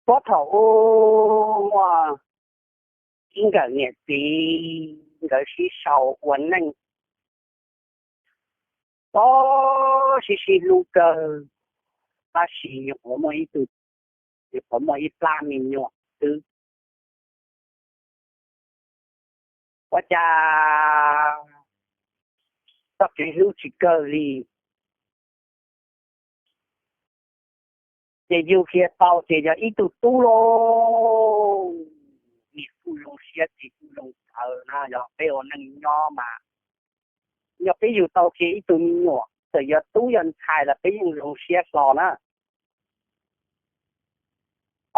Puag thaum ub muaj ib nkawm niam txiv nkawd sib sau ua neej, tab sib sib hlub kawg, tab sis nyuam qhuav muaj ib tug, nyuam qhuav muaj ib plab me nyuam xwb. Ua cas txoj kev hlub tsis kawg li, ces yug kiag tau ces yog ib tug tub lauj. Niam kuj zoo siab txiv kuj zoo txawv na, yog peb ua neej nyob mas, yog peb yug tau kiag ib tug me nyuam txawm yog tub yog ntxhais los peb yeej zoo siab hlo na.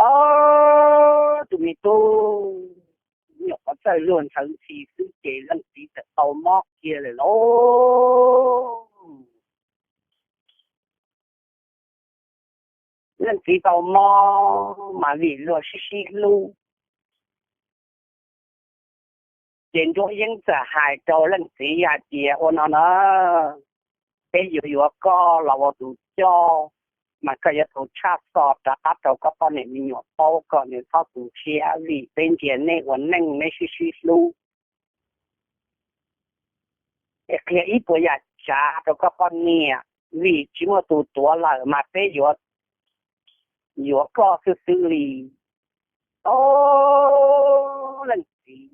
Ob tug me tub nyuam qhuav txawj luag ntxhawv ntxhi xwb ces leej txiv txawm tau mob kiag lawm lauj. Leej txiv tau mob mas vim luag sib sib hlub, ces Nruab Yeeb txawm hais rau leej txiv hais tias, ua no na, peb yuav yuav koj los ua tus coj, mas koj yuav tau tshaj xov rov qab rau koj poj niam me nyuam paub kom nws txhob tu siab, vim peb nrhiav nej ua neej neb sib sib hlub. Es qhia ib puas yam tsav rau koj poj niam, vim tsis muaj tus tuav lawm mas peb yuav, yuav koj xwb xwb li. Ob, leej txiv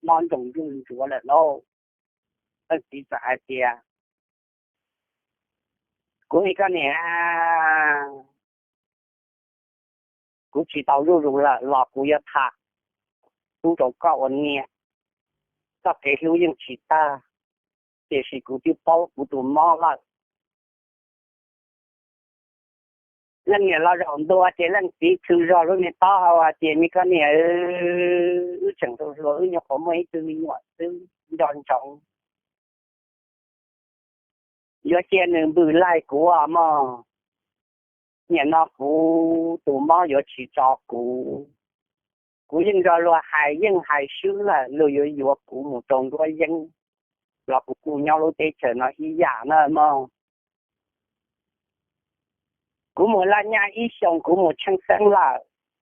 mob ntsoog zuj ntsuav lawm lauj. Leej txiv txawm hais tias, kuv me koj niam, kuv tsis tau zuj zus lawm los kuv yuav tham pub rau koj ua niam. Txoj kev hlub yeej tsis tag, tiam sis kuv twb paub kuv tus mob lawm. Leej niam los zaum ntua ces leej txiv tshwm zog lub niag taub hau hais tias, me koj niam, wb tseem hluas hluas, wb nyuam qhuav muaj ib tug me nyuam xwb, nco ntsoov, yuav cia nws npws laij kuv os mog. Nim no kuv tus mob yuav tsis tso kuv. Kuv yeej nrog luag hais, yeej hais swb lawm, luag yuav yuav kuv mus rau Nruab Yeeb los kuv kuj nyob lub teb chaws no ib yam na mog. Kuv mus laj nyaj ib xyoos kuv mus tsheej xeeb lawm,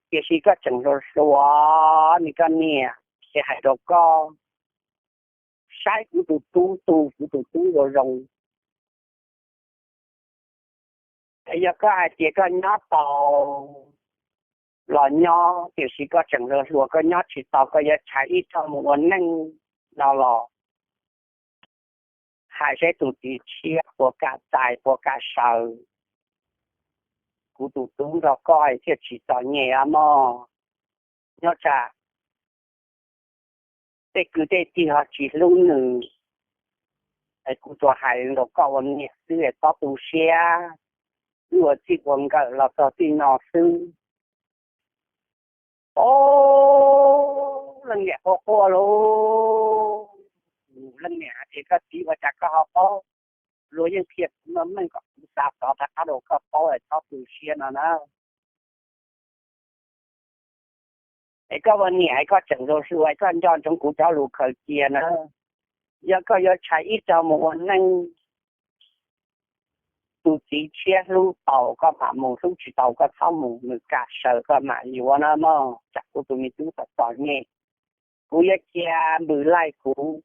tiam sis koj tseem hluas hluas, me koj niam, es hais rau koj, saib kuv tus tub tu kuv tus tub zoo zoo. Es yog koj hais tias koj nyob tau los nyob, tiam sis koj tseem hluas hluas koj nyob tsis tau, koj yuav tshav ib tog mus ua neej no los hais saib tus txiv tshiab puas kam txais puas kam sawv. Kuv tus tub nrog koj thiaj tsis txom nyem os mog. Nyob tsam tej kwv tej tij ho tsis hlub nws. Es kuv tsuas hais rau koj ua niam xwb es txhob tu siab, wb ua txij ua nkawm los txog txij no xwb. Ob, leej niam quaj quaj lauj. Leej niam hais tias, koj txiv, ua cas koj ho paub? Luag yeej qhia kuv meej meej kom kuv xav txov rov qab rau koj paub es txhob tu siab no na. Es koj ua niam es koj tseem hluas hluas es koj nco ntsoov kuv cov lus khaws cia na. Yog koj yuav tshav ib tog mus ua neej, tus txiv tshiab hlub tau koj mam mus, hlub tsis tau koj txhob mus, nws kam sawv koj mam yuav na mog, tsam kuv tus me tub txom txom nyem. Kuv yuav cia npws laij kuv.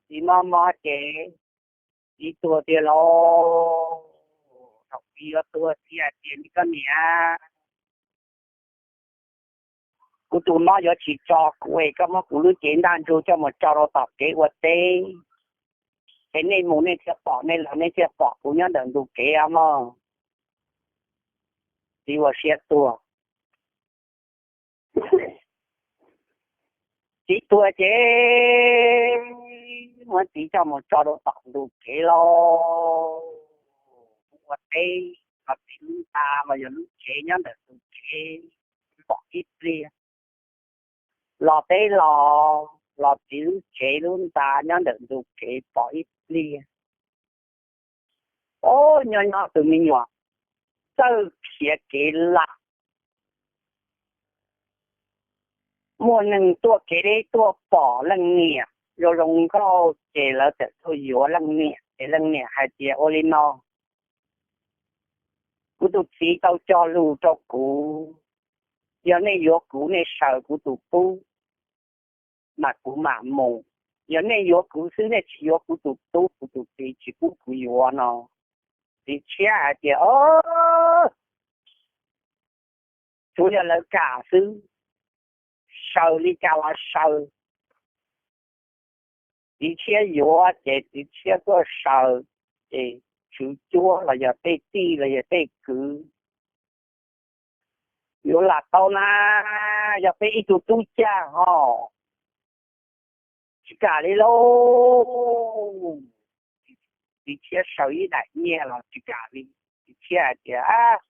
Txiv mob mob ces txiv tuag tiag lauj. Thaum txiv yuav tuag txiv hais tias, me koj niam, kuv tus mob yuav tsis tso kuv es koj muab kuv lub cev ntaj ntsug coj mus tso rau tom kev ua teb, es nej mus nej thiaj pom, nej los nej thiaj pom kuv nyob ntawm ntug kev os mog. Txiv ua siab tuag. Txiv tuag ces muab txiv coj mus tso rau tom ntug kev lauj. Kuv ua teb los txiv lub nta los yog lub tsev nyob ntawm ntug kev pom ib pliag. Los teb los, los txiv lub tsev lub nta nyob ntawm ntug kev pom ib pliag. Ob, nyob nyob tus me nyuam txawj khiav kev lawm. Muaj neeg tuaj kev deb tuaj pom leej niam zoo zoo nkauj ces lawv txawm tuaj yuav leej niam, ces leej niam hais tias, ua li no, Kuv tus txiv tau cog lus rau kuv, yog nej yuav kuv, nej saws kuv tus tub, mas kuv mam mus. Yog nej yuav kuv xwb, nej tsis yuav kuv tus tub, kuv tus txiv tsis pub kuv yuav no. Txiv tshiab hais tias, Tsuav yog lawv kam xwb, saws li cas los saws. Txiv tshiab yuav ces txiv tshiab tuaj saws, ces tswv cuab los yog tej tij los yog tej kwv, yuav lam tau na, yog peb ib tug tub cag ho. Tsis kam li lauj. Txiv tshiab saws ib daim nyiaj los tsis kam li. Txiv tshiab hais tias,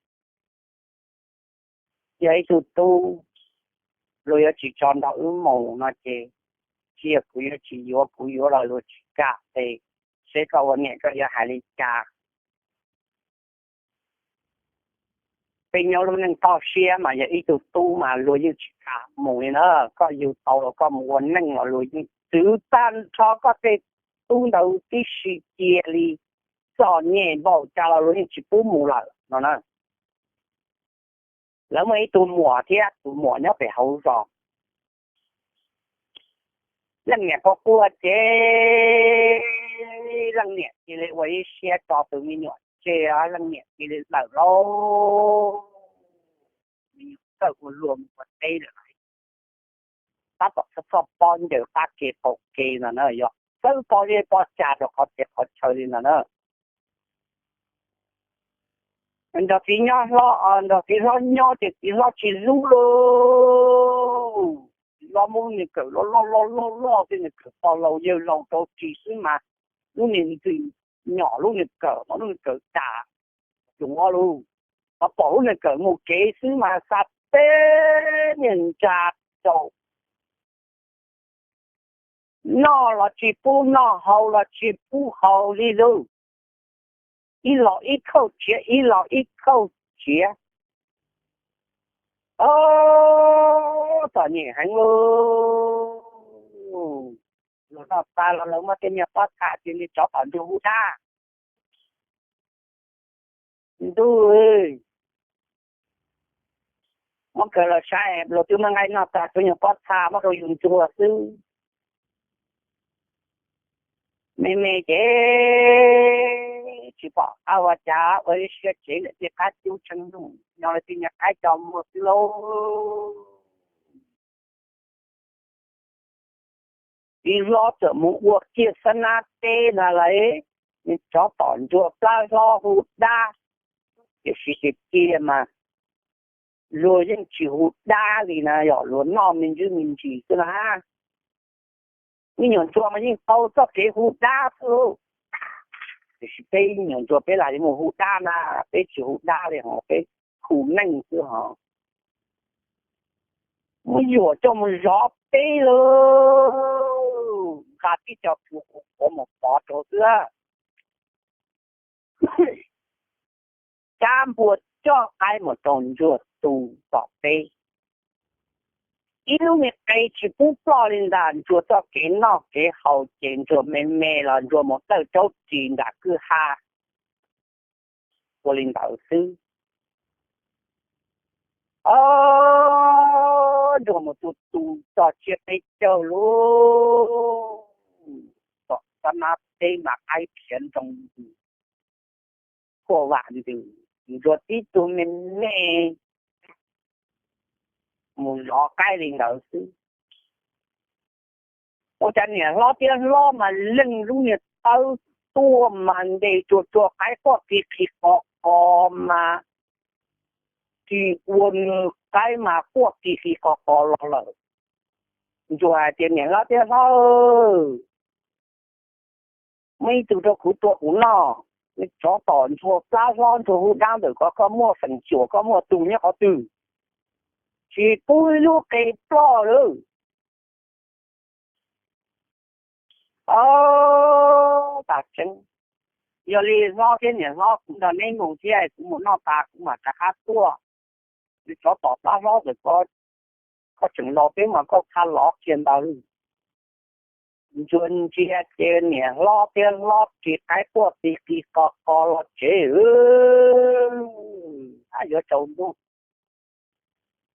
Yog ib tug tub, luag yuav tsis tso nrog wb mus no ces, tsis yog kuv yuav tsis yuav, kuv yuav los luag tsis kam es, seb koj ua niam koj yuav hais li cas. Peb nyob lub neej toj siab mas yog ib tug tub mas luag yeej tsis kam mus li na. Koj yug tau los koj mus ua neej los luag yeej txwv tag nrho koj tej tub ntawd tib si cia li, txom nyem npaum cas los luag yeej tsis pub mus lawm no na. Lawv muaj ib tug muam thiab, tus muam nyob pem hauv zos. Leej niam quaj quaj ces leej niam cia li ua ib siab tso tus me nyuam tseg, leej niam cia li lawm lauj. Me nyuam txawj ua luag mus ua teb lawm. Tab tom txhob txhob pob ncaws qab ke qaum ke no na, yog txawb pob zeb pob cag rau qhov txhia qhov chaw li no na. Nrog txiv nyob hlob, nrog txiv hlob nyob ces txiv hlob tsis hlub lauj. Txiv hlob muab lub niag kawm loj loj loj loj loj, tej niag kawm pog laus yawg laus rau ris xwb mas, lub niag ntxwm nyom lub niag kawm, lub niag kawm tas cuav lauj. Ho pom lub niag kawm mus kev xwb mas xa peb niag ntsa rau. Noj los tsis pub noj, haus los tsis pub haus li lauj. Ib los ib khauj tsiav, ib los ib khauj tsiav. Ob, txom nyem heev lauj. Luag noj tas los lawv muab tej niag pob txha cia li tsov tom ntsuag hu dab. Ntuj, muab kawg los saib, luag twb muab nqaij noj tas, tshuav nyuag pob txha muab rau yus ntsuag xwb. Me me ces tsis pom qab ua cas, ua ib siab tsev lawm tej qab cub tsheej nug nyo lawv tej niag qaib coj muag xwb lauj. Txiv hlob txawm mus ua kiag xab nab teb ntag lauj, tsov tom ntsuag plab hlob hu dab. Tiam sis tiag tiag mas luag yeej tsis hu dab li na, yog luag noj me ntsis me ntsis xwb na. Me nyuam ntsuag mas yeej tau txoj kev hu dab xwb. Tiam sis peb me nyuam ntsuag peb lam li mus hu dab na, peb tsis hu dab li ho, peb hu neej xwb ho. Muab yuam coj mus zov peb lauj, nqa tib co plhu qhuav qhuav mus pov rau xwb. Cab npua coj qaib mus rau ntsuag tu tom teb. Ib lub me qe tsis pub ploj li ntag, ntsuag txoj kev noj kev haus ces ntsuag me me los ntsuag mus dawj raub ris nram kwj ha. Ua li ntawd xwb. Ob, ntsuag mus tu tu txog tsiab peb caug lub, tom xab nab teb mas qaib khiav nroo ntws, huaj vam ntws, ntsuag tib tug me me mus zov qaib li ntawd xwb. Ua cas niam hlob thiab hlob mas leej lub niag tawb tuaj mas ntes tsuag tsuag qaib quaj qis qis qos qos mas, tsis ua nws qaib mas quaj qis qis qos qos los lawm. Ntsuag hais tias, Niam hlob thiab hlob, muaj ib tug rau kuv tua kuv noj, tsov tom ntsuag plab hlob ntsuag hu dab ntawm ko, koj muaj feem xyuam koj muaj tus nyob qhov twg? Tsis pub ib lub qe ploj lawm. Ob, tas tseeb. Yog li hlob thiab niam hlob, kuv nrog neb mus thiab, kuv mus noj tas kuv mam rov qab tuaj. Nws tsov tom plab hlob ntawm ko, koj tseem los peb mas koj txha lov kiag ntag lauj. Ntsuag ntsia ces niam hlob thiab hlob ris qaib quaj qis qis qos qos los tsev. Ab, yuav tsaus ntuj,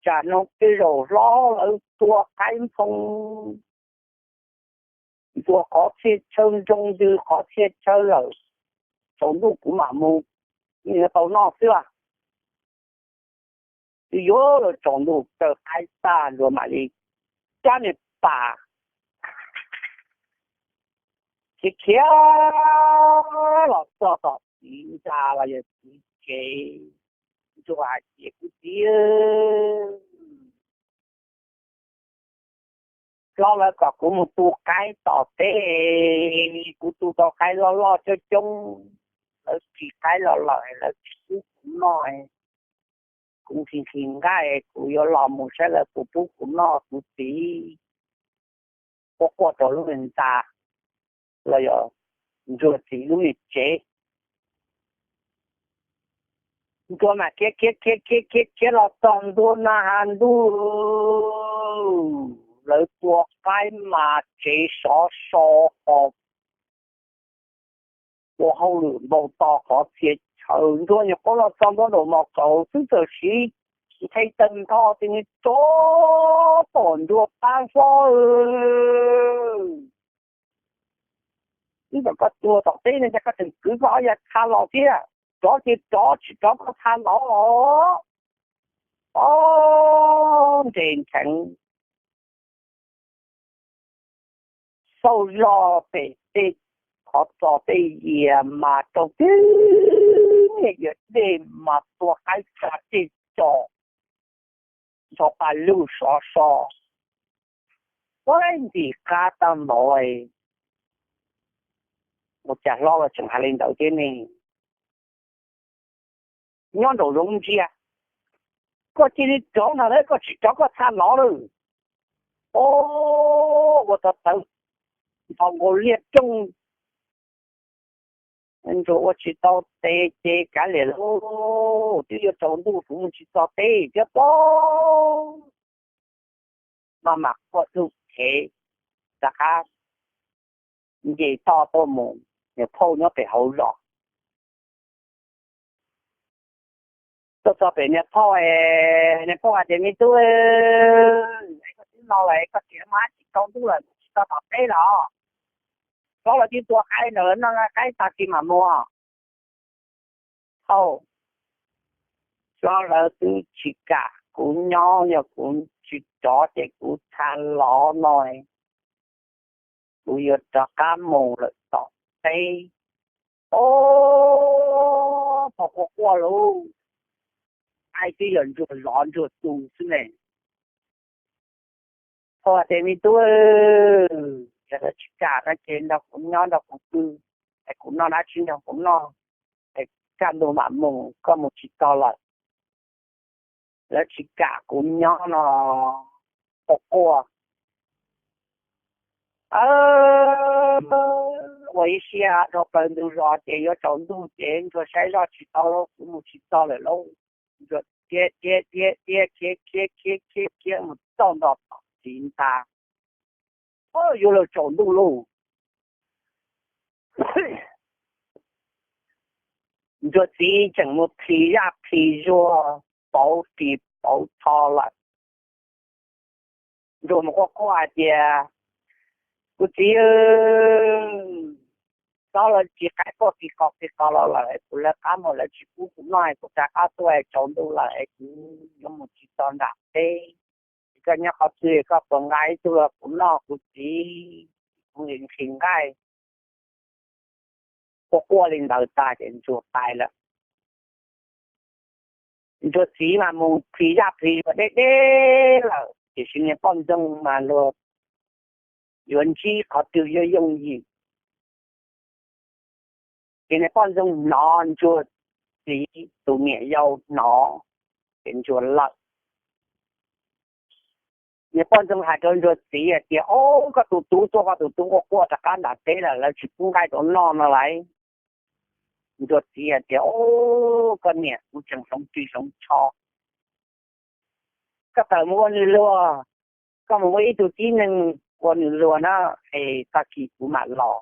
tsam no tej zaum hlob lawv tua qaib nphoo, tua qhov txhia chaw nroo ntws qhov txhia chaw lawm, tsaus ntuj kuv mam mus, yuav tau noj xwb. Twb yuav tsaus ntuj, taws qaib tag Ntsuag mam li cab niag pas khiav khiav los txog tom txiv ntxa los yog txiv tsev. Ntsuag hais tias, Kuv txiv, hlob lawv kom kuv mus tu qaib tom teb, kuv tu tau qaib loj loj coob coob, lawv ris qaib los lawm lawv tsis pub kuv noj, kuv nqhis nqhis nqaij, kuv yuav los mus saib lawv puas pub kuv noj. Kuv txiv quaj quaj rau lub niag ntxa los yog Ntsuag txiv lub niag tsev. Ntsuag mam khiav khiav khiav khiav khiav khiav los txog ntua na has ntuj, lawv tua qaib mas tsev sov so, ua hauj lwm npau taws qhov txhia chaw. Ntsuag nyuam qhuav los txog ntua nraum mos kaus xwb txawm siv nthe taw nrho ces nws rov tom Ntsuag qab hlob. Twb kom koj tuag tom teb no ces koj tseem kwv koj ob yav txha los thiab, rov ces rov, tsis rov koj txha los. Ob, nres ncheev xauj zog pem tej qhov txos tej yias mas raug tib niag yuav dej mas tua qaib tsa tej tso, ntsho pa lug sov so. Ua ntim qab tag npaum, ua cas hlob los tseem hais li ntawd thiab ne? Nyob nraum zoov ntsia, koj cia li rov ntag lauj, koj tsis rov koj txha los lawm. Ob, ua tau tawv nto nkaus liaj rooj, Ntsuag ua tsis tau tes ces kav liam lauj, twb yuav tsaus ntuj kuv mus tsis txog teb thiab pob. Maj mam quaj tug thev rov qab nce toj tuaj mus, niam phauj nyob pem hauv zos. Tuaj txog pem niam phauj, niam phauj hais tias, Me tub, koj twb no lawm koj tseem mus tsis tau ntuj lawm, mus tsis tau tom teb los? Hlob lawv twb tua qaib ntawd no, qaib tag kis mam mus. Thauj, hlob lawv twb tsis kam kuv nyob, yog kuv tsis rov ces kuv txha los no, kuv yuav rov qab mus lawm tom teb. Ob, phauj quaj quaj lauj, aib twb yog Ntsuag zov Ntsuag tu xwb ne. Phauj hais tias, Me tub, yog lawv tsis kam no ces nrog kuv nyob nrog kuv pw, es kuv noj dab tsi nrog kuv noj, es kaj ntug mam mus, koj mus tsis txog lawm. Lawv tsis kam kuv nyob no, quaj quaj. Ua ib siab dhau plaws ntug zos ces yuav tsaus ntuj ces Ntsuag saib zoj tsis tau lauj, kuv mus tsis txog lawm lauj. Ntsuag dhia dhia dhia dhia khiav khiav khiav khiav khiav mus txog nto tom txiv ntxa. Yuav luag tsaus ntuj lauj, Ntsuag txiv tseem mus plhis zaj plhis zuag pauv ris pauv tsho lawm. Ntsuag mus quaj quaj hais tias, Kuv txiv, hlob lawv ris qaib quaj qis qos qis qos los lawm, kuv lawv qab mus lawv tsis pub kuv noj, kuv rov qab tuaj tsaus ntuj lawm es kuv yuav mus tsis txog nram teb. Koj nyob qhov twg koj puas nqa ib tug los kuv noj kuv txiv, kuv nqhis nqaij. Quaj quaj li ntawd tag ces Ntsuag pais lawm. Ntsuag txiv mas mus plhis zaj plhis zuag deb deb lawm, tiam sis niag poj ntxoog mas luag yuav ntsib qhov twg yuav yooj yim. Ces niag poj ntxoog hnov Ntsuag txiv tus niam yau hnov, ces Ntsuag lawm. Niag poj ntxoog hais rau Ntsuag txiv hais tias, Ob, koj tus tub tuaj, koj tus tub quaj quaj rov qab nram teb lawm, lawv tsis pub nqaij rau noj no lauj. Ntsuag txiv hais tias, Ob, koj niam, kuv tseem hloov ris hloov tsho, koj tawm mus ua nws luag, koj mus ua ib tug tib neeg ua nws luag na, es tag kis kuv mam los.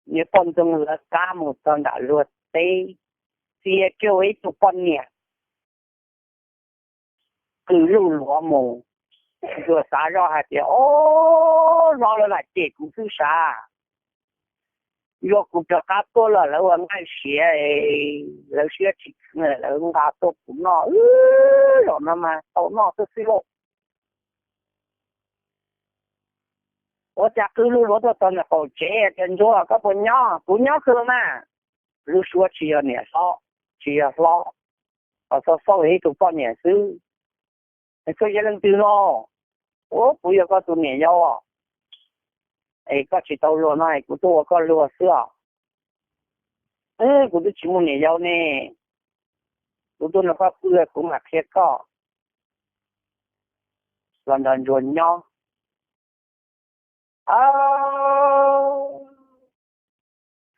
Niag poj ntxoog lawv qab mus txog nram luag teb, txia kiag ua ib tug poj niam qw luj luav mus. Ntsuag xav zoj hais tias, o, zoj lawv lam cem kuv xwb sav, yuav kuv rov qab tuaj los lawv ua nqaij siav, lawv siab tsis kheev lawv nqa tuaj kuv noj, zaum no mas tau noj xwb xwb lauj. Ua cas qw luj luav tuaj txog ntawm qaum tsev tias, Ntsuag, koj puas nyob? Kuv nyob kawg los mas. Lub suab tsis yog niam hlob, tsis yog hlob, ho xauj xauj ib tug poj niam xwb. Es koj yog leej twg no? Ua, kuv yog koj tus niam yau. Es koj tsis tau luag no es kuv tuaj ua koj luag xwb os. Kuv twb tsis muaj niam yau ne, kuv tuaj nrog koj pw kuv mam qhia koj. Los nrog Ntsuag nyob.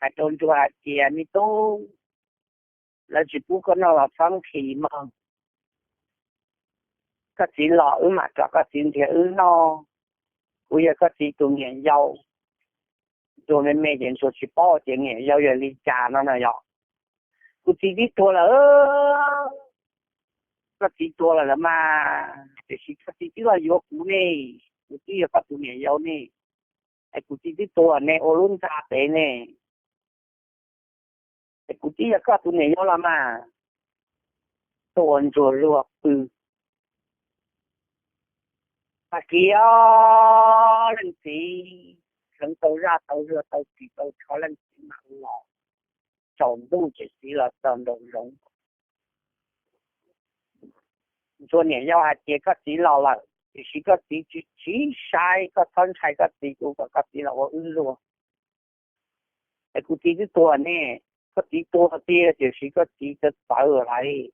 Hais rau Ntsuag hais tias, me tub, lawv tsis pub koj noj los txhob nqhis mog. Koj txiv los wb mam kom koj txiv nrhiav wb noj. Kuv yog koj txiv tus niam yau. Ntsuag me me ces Ntsuag tsis paub tias niam yau yog li cas no na yom. Kuv txiv twb tuag lawm. Koj txiv tuag lawm los mas, tiam sis koj txiv twb los yuav kuv ne, kuv twb yog koj tus niam yau ne. Es kuv txiv twb tuag ne, ua lub ntxa pem ne, es kuv twb yog koj tus niam yau los mas. Tuaj ua Ntsuag luag pw. Tag kis leej txiv hleev tau zaj tau zuag tau ris tau tsho leej txiv mam los. Tsaus ntuj ces txiv los txog nraum zoov. Ntsuag niam yau hais tias, koj txiv los lawm tiam sis koj txiv tsis, tsis saib, koj txhob ntshai koj txiv, kuv kom koj txiv los ua wb luag. Es kuv txiv twb tuag ne, koj txiv tuag tiag tiam sis koj txiv txawv txawv lawm.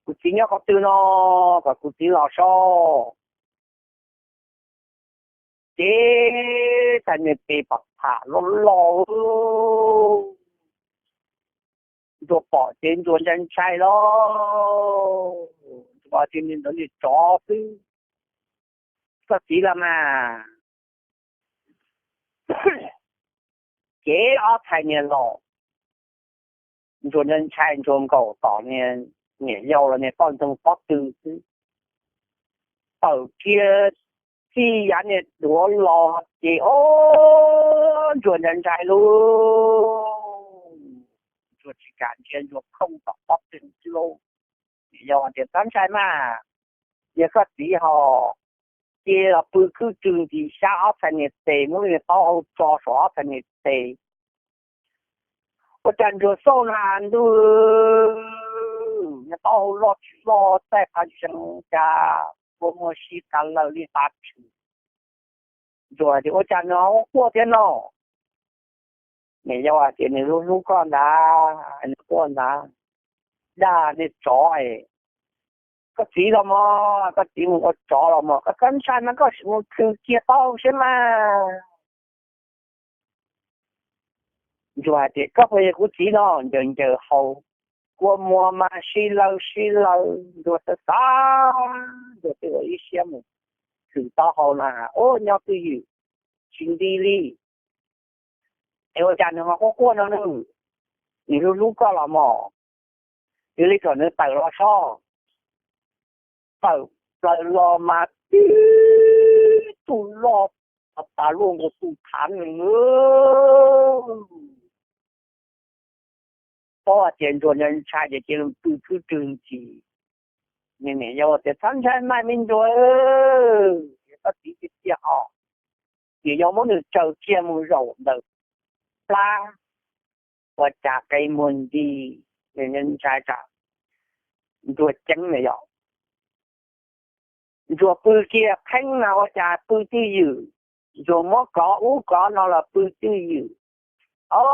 Kuv txiv nyob qhov twg no, kom kuv txiv los soj. Ces txhais niag tes pam pham loj loj, Ntsuag pom ces Ntsuag ntshai ntshai lauj. Ntsuag tias, niag ntawd niag tsov xwb, koj txiv los mas. Ces ob txhais niag los, Ntsuag ntshai ntshai, Ntsuag nkaum tom niam yau los niag poj ntxoog pob tw xwb. Tawm kiag txij yav niag duav los ces ob, Ntsuag ntshai ntshai lauj. Ntsuag tsis kam ntsia, Ntsuag khooj tom pob tw xwb lauj. Niam yau tias, txhob ntshai mas, yog koj txiv ho, cia los pw khwb rwg ntxim sab ob txhais niag tes, muab niag taub hau tso saum ob txhais niag tes. Ua cas Ntsuag xauj na ntuj, niag taub hau loj tsis loj, txaij qhov tsees cas kua muag si tas lawm li qab tshwm. Ntsuag tias, ua cas nws quaj thiab no? Niam yau hais tias, nws hlub hlub koj ntag, nws quaj ntag. Dag niag tsov, koj txiv los mog, koj txiv mus ua tsov los mog, koj ntshai mas koj sim mus khwv kiag taub hau saib mas. Ntsuag hais tias, koj puas yog kuv txiv no? Ncaws ncaws hau, kua muag mas sib lawv sib lawv, Ntsuag xav xav, Ntsuag twb ua ib siab mus khwv taub hau na, ua nyob twj ywm, tsis nti li. Es ua cas nws ho quaj quaj no nws? Nws hlub hlub koj los mog. Yog li kom nws tawm los soj. Tawm plaws los mas tib tug loj tas luaj nkaus tus thav nws. Paub hais tias Ntsuag ntshai ces cia li pw khwb rwg ntxim. Nws niam yau tias, txhob ntshai mas me Ntsuag, koj txiv tiag tiag os. Niam yau muab nws tsaws kiag mus zaum ntawm plab, ua cas qe muag nti, nws ntshai tsam Ntsuag ceeb na yom. Ntsuag pw kiag pheeb na ua cas pw twj ywm, Ntsuag muab kov ub kov no los pw twj ywm. Ob,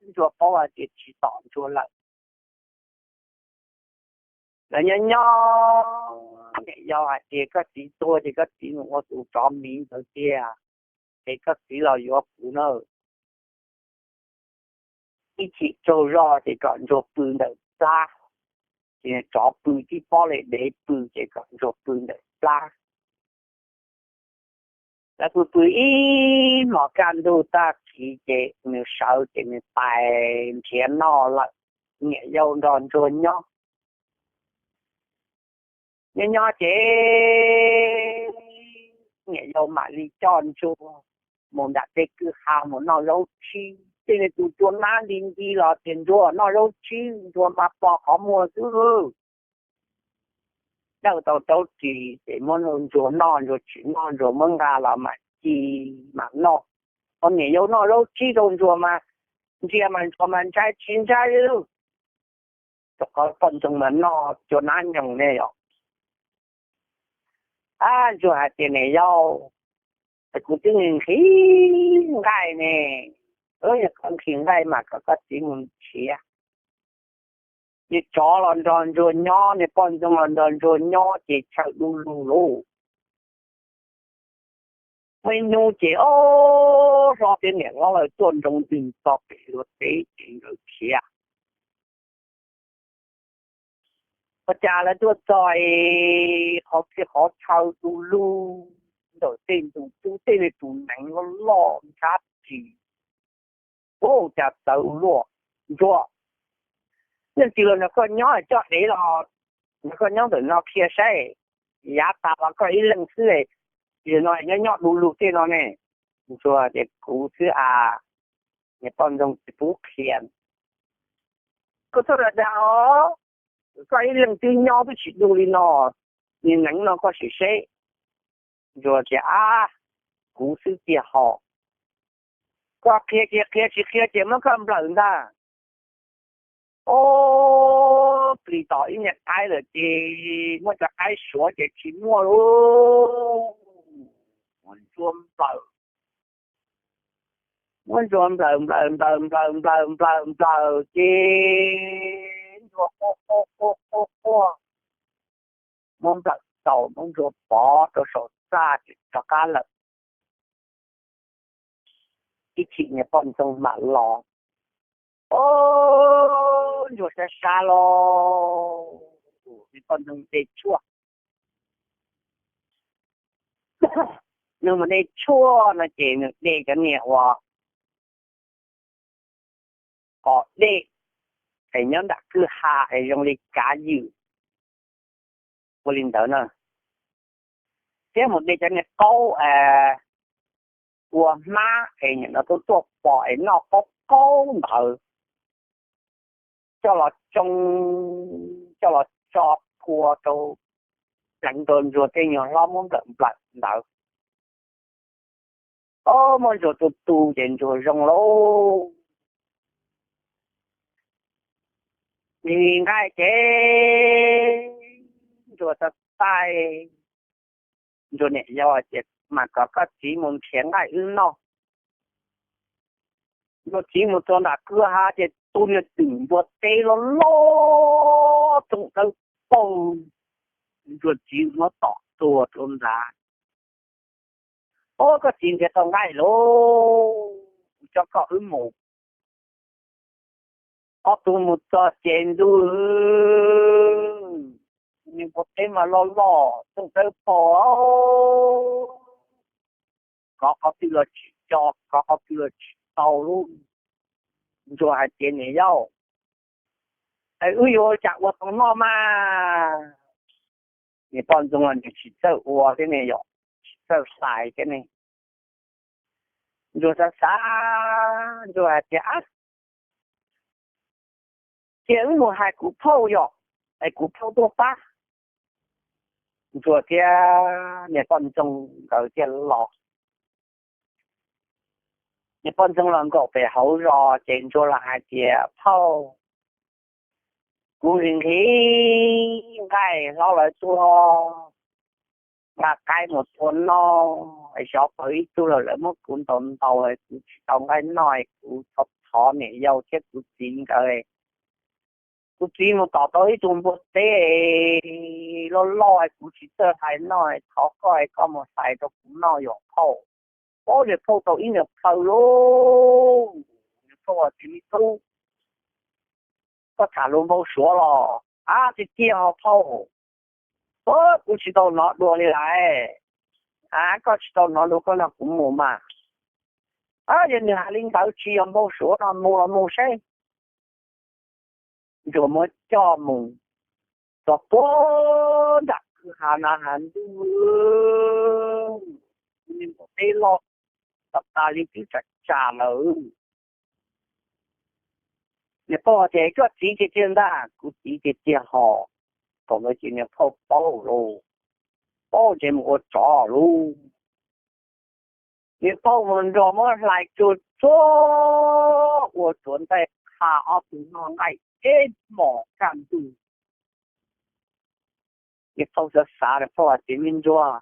Ntsuag paub hais tias tsis tom Ntsuag lawm. Lawv nyob nyob, niam yau hais tias koj txiv tuag ces koj txiv mus ua tus tsov miv ntawd tiag, ces koj txiv los yuav kuv na. Ib chim tsaug zog ces kom Ntsuag pw ntawm plab, Ces tsov pw tib pob li dev pw ces kom ntsuag pw ntawm plab. Lawv pw pw ib hmos kaj ntug tag kis ces nws sawv ces nws pais nrhiav noj lawm. Niam yau nrog ntsuag nyob, nyob nyob ces niam yau mam li coj ntsuag mus nram tej kwj ha mus noj zaub tsib. Tej niag tus cua nab nti nti los tias ntsuag noj zaub tsib, ntsuag mas pos qhov muag xwb. Dawj tau zaub tsib ces muab ntsuag noj, ntsuag tsis noj ntsuag muab nqa los mam ci mam noj. Ho niam yau noj zaub tsib rau ntsuag mas ntsia mas ntsuag mas ntshai tsis ntshai li. Rau qhov poj ntxoog mas noj cua nab nyoos ne yom. Ab, ntsuag hais tias niam yau, es kuv twb nqhis nqaij ne, yog koj nqhis nqaij mas kom koj txiv mus nrhiav. Niag tsov los nrog ntsuag nyob, niag poj ntxoog los nrog ntsuag nyob ces chaw du lug lauj. Muaj ib hnub ces ob hlob thiab niam hlob lawv tuaj nroo ntws txog pem luag teb ces nkawd khiav. Ua cas lawv tuaj txog es qhov txhia qhov chaw du lug ntawm tej ntug cub, tej me tus neev loj loj ntsab ris. Ua cas txawv ua luaj, ntsuag, leej twg los nrog koj nyob coj dev los nrog koj nyob ntawm no qhia saib, yav tas los koj ib leeg xwb, zaum no nyob nyob du lug tej no ne. Ntsuag tias kuv xwb as, niag poj ntxoog tsis pub qhia. Koj txhob dag dag os, koj ib leeg twb nyob twb tsis du li no, niag neev no koj sim seb. Ntsuag tias ab, kuv xwb tiag hos, koj qhia ces qhia, tsis qhia ces muab koj nplawm ntag. Ob plis tom ib niag qaib lawm ces muab cov qaib suav ces tsis muaj lauj. Muab ntsuag nplawm, muab ntsuag nplawm nplawm nplawm nplawm nplawm nplawm nplawm ces ntsuag quaj quaj quaj quaj quaj, muab nplawm tau muab ntsuag pov rau saum txaj ces rov qab lawm. Ib chim niag poj ntxoog mam los, ob, ntsuag sab sab los, niag poj ntxoog de tshuaj. Nws mus de tshuaj no ces nws de cov niag uas qos dej es nyob nram kwj ha es zoo li kav ywm ua li ntawd na, thiab mus de cov niag qaub ua hmab es nim no tuaj tuaj pom es noj qaub qaub ntawd coj los tsoo, coj los tso phua rau, pleev rau ntsuag tej nyuag hlob muab nplawm nplawm ntawd. Ob, muab ntsuag tu tu ces ntsuag zoo lauj. Nqhis nqaij ces ntsuag txaij txaij, ntsuag niam yau tias mas kom koj txiv mus nrhiav nqaij wb noj. Ntsuag txiv mus txog nram kwj ha ces tus niag twm npua teb loj loj toom dawb paug, ntsuag txiv muab tom tuag rau ntawd. Ob, koj txiv nrhiav tau nqaij lauj, kuv coj koj wb mus. Ob tug mus txog ces ntuj, niag npua teb mas loj loj toom dawb paug, kov qhov twg los tsis tso, kov qhov twg los tsis tau lauj. Ntsuag hais tias niam yau, es wb yuav ua cas ua tau noj mas? Niag poj ntxoog los nws tsis txawj ua thiab ne yom, tsis txawj hlais thiab ne. Ntsuag xav xav, ntsuag hais tias, cia wb mus hais kuv phauj yom, es kuv phauj tuaj pab. Ntsuag thiab niag poj ntxoog nkawd thiaj los. Niag poj ntxoog los nkaum pem hauv zos ces ntsuag los hais tias, phauj, kuv nqhis nqhis nqaij, hlob lawv tuaj nqa qaib mus tua noj, xyov pawg ib tug los lawv muab kuv ntaus ntaus, kuv tsis tau nqaij noj, kuv thov thov niam yau thiab kuv txiv nkawd. Kuv txiv mus tom tau ib tug npua teb loj loj, kuv tsis txawj hlais noj, thov koj, koj mus hlais rau kuv noj yom phauj. Ob, niag phauj tau ib niag plhaw lauj. Niag phauj tias, me tub, koj tham lus npau suav los? Ab, tiag tiag ho phauj, kuv tsis tau hnov dua li lawm. Ab, koj tsis tau hnov dua koj nrog kuv mus mas. Ab, yog nws hais li ntawd tsis yog npau suav no, mus los mus seb. Ntsuag muab coj mus txog puag nram kwj ha na has ntuj, niag npua teb loj tas tas li twb tsam tsam lawm. Niag phauj tias, koj txiv tiag tiag ntag. Kuv txiv tiag tiag hos. Thaum ntawd ces niag phauj paub lauj, paub ces mus ua tsov lauj. Niag phauj mus nrog muab hlais tsuag tsuag ua tsuav ntaij qha ob tug noj nqaij ib hmos kaj ntug. Niag phauj xav xav, niag phauj hais tias, me ntsuag,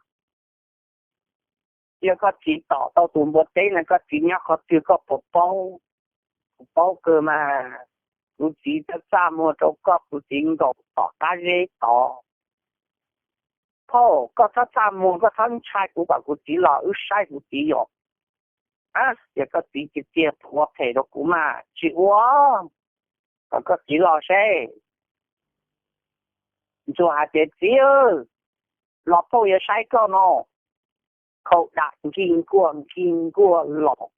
yog koj txiv tom tau tus npua teb no, koj txiv nyob qhov twg koj puas paub? Kuv paub kawg mas. Kuv txiv txaj txaj muag rau koj, kuv txiv nkaum tom qab zeb tod. Phauj, koj txhob txaj muag, koj txhob ntshai, kuv kom kuv txiv los wb saib kuv txiv yom. Yog koj txiv tiag tiag ua phem rau kuv mas tsis ua, kom koj txiv los seb. Ntsuag hais tias, txiv, los phauj yuav saib koj no. Khau dam nkig nkuaj nkig nkuaj los.